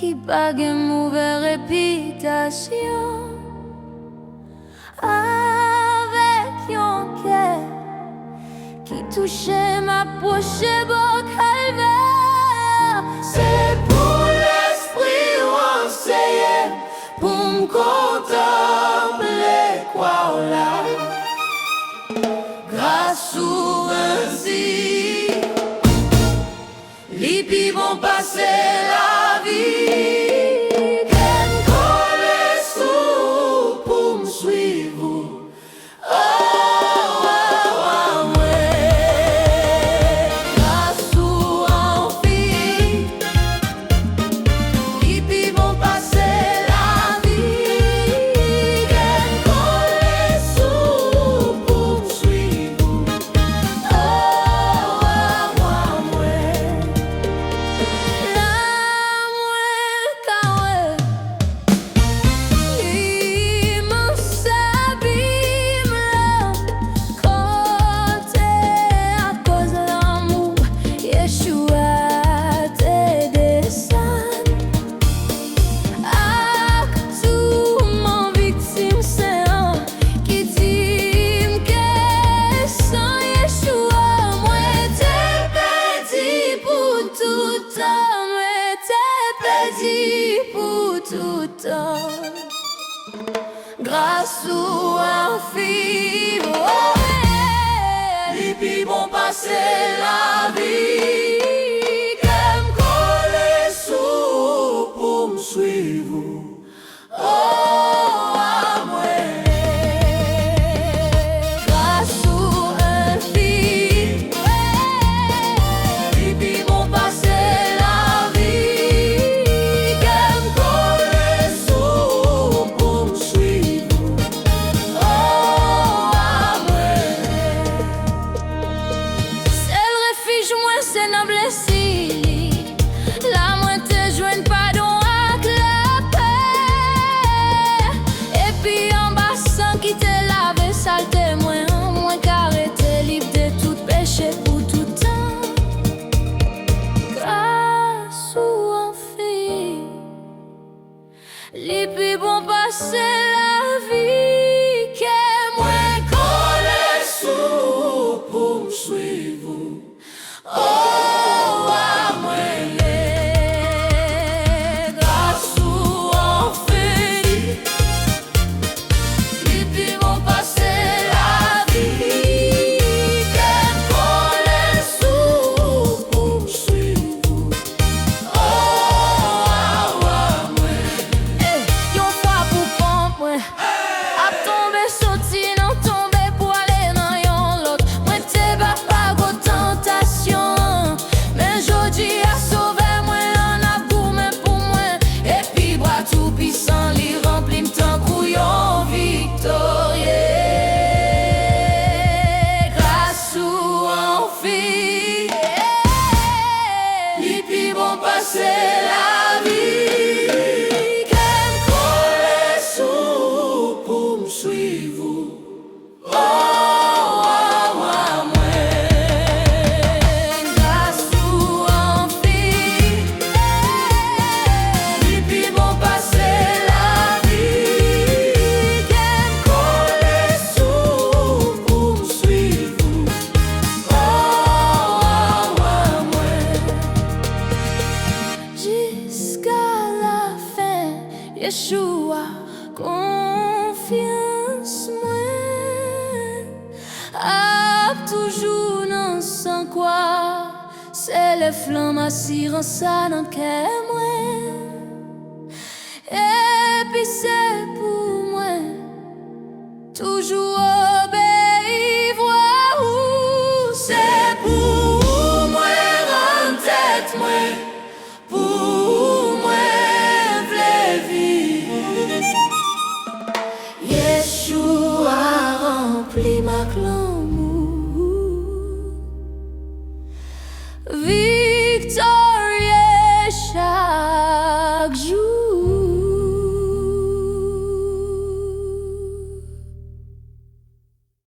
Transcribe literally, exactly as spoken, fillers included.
Ki pa gen movè repitasyon. Avèk yon kè ki touche m, ap pwoche bò Kalvè. Se pou Lespri w anseye m, pou m kontanple kwa w la. Gras ou enfi, li pi bon pase lavi. Kè m kole sou ou pou m swiv ou. O wa, wa mwen, gras ou anfin, li pi bon pase lavi. Kè m kole sou ou pou m swiv ou. O wa, wa mwen, la mwen ka wè imans abim lan, kote akoz lanmou Yeshua te desann. Ak tou mò viktim sen an ki di m ke san Yeshua mwen te pèdi pou toutan, mwen te pèdi pou toutan. Gras ou anfin, oh, li pi bon pase lavi. Kè m kole sou ou pou m swiv ou. O wa mwen, gras ou enfi, li pi bon pase lavi. Kè m kole sou ou pou m swiv ou. O wa mwen, sèl refij mwen se nan blesi li. La mwen te jwenn padon ak lapè. Epi anba san ki te lave salte mwen an, mwen ka rete lib de tout peche pou tout tan. Gras ou anfin, li pi bon pase lavi. Kè mwen kole sou ou pou m swiv ou. O wa mwen, gras ou anfin, li pi bon pase lavi. Kè m kole sou ou pou m swiv ou. O wa, wa mwen, eh, yon fwa pou kont mwen. Ap tonbe soti nan tonbe pou ale nan yon lòt. Mwen te ba pa gwo tantasyon an, men jodi a Sovè mwen an ap goumen pou mwen. Epi bra toupisan li ranpli m tankou yon viktorye. Gras ou anfin, li pi bon pase lavi. Kè m kole sou ou pou m swiv ou. O wa, wa mwen, gras ou anfin, li pi bon pase lavi. Kè m kole sou ou pou m swiv ou. O wa, wa mwen, jiska lafen, Yeshua, konfyans mwen ap toujou nan san kwa. Sele flanm asirans sa nan kè mwen. Epi se pou mwen toujou obeyi vwa ou. Se pou ou mwen rann tèt mwen, pou ou mwen vle viv. Yeshua ranpli m ak lanmou. Vi